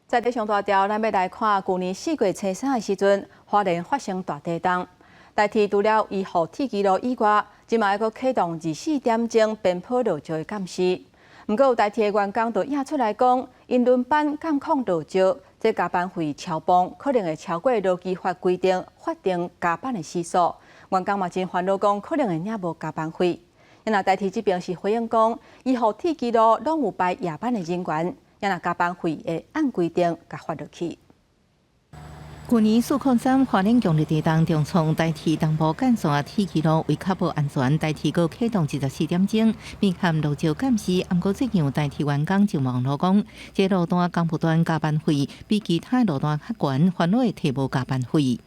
在這上大條，咱欲來看舊年4月初三的時陣，花蓮發生大地動。台鐵除了維護鐵支路以外，這馬閣啟動24點鐘邊坡落石的監視。毋過有台鐵的員工就掖出來講，𪜶輪班監控落石，這加班費超磅，可能會超過勞基法規定法定加班的時數。員工嘛真煩惱，講可能會領無加班費。若台鐵這邊是回應講，維護鐵支路攏有排夜班的人員，若加班費會按規定共發落去。舊年403花蓮強烈地動重創台鐵東部幹線鐵支路，為確保安全，台鐵閣啟動24點鐘面向落石監視。毋過最近有台鐵員工上網路講，這路段工務段加班費比其他路段較懸，煩惱會提無加班費。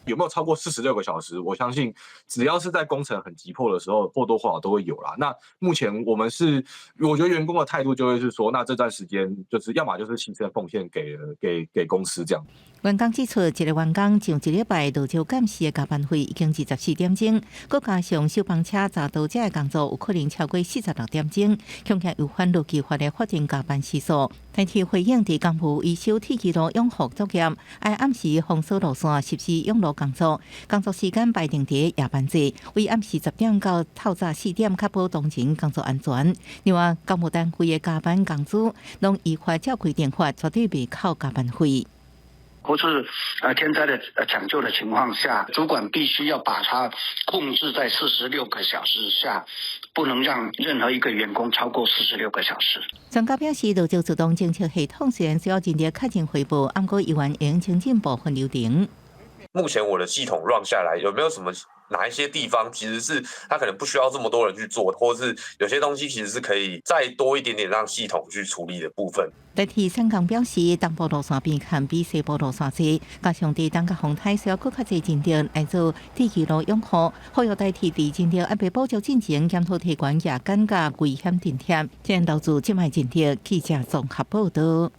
有沒有超過46個小時？我相信只要是在工程很急迫的時候，或多或少都會有啦。那目前我們是，我覺得員工的態度就會是說，那這段時間就是要麼就是犧牲奉獻給給給公司這樣。員工指出，一個員工上一禮拜落石監視的加班費已經24點鐘，閣加上消防車閘道這的工作，有可能超過46點鐘，恐驚違反勞基法的法定加班時數。台鐵回應，佇工務維修鐵支路養護作業，愛按時封鎖路線，實施養路工作，工作時間排定佇夜班制，為暗時10點到透早4點，確保當前工作安全。另外，工務單位的加班工資，攏依法照規定發，絕對袂扣加班費。或是天災的搶救的情況下，主管必須要把它控制在四十六個小時下，不能讓任何一個員工超過四十六個小時。專家表示，落石自動偵測系統雖然需要人力確認回報，毋過猶原會精進部分流程。目前我的系統 run 下來，有沒有什麼哪一些地方其實是他可能不需要這麼多人去做，或是有些東西其實是可以再多一點點讓系統去處理的部分。台鐵三工表示，東部路線邊看比西部路線濟，加上佇東甲風台需要閣較濟人力來做鐵支路養護，呼籲台鐵佇人力安排補足進前檢討提懸夜間佮危險津貼，這留住這擺人力。記者綜合報道。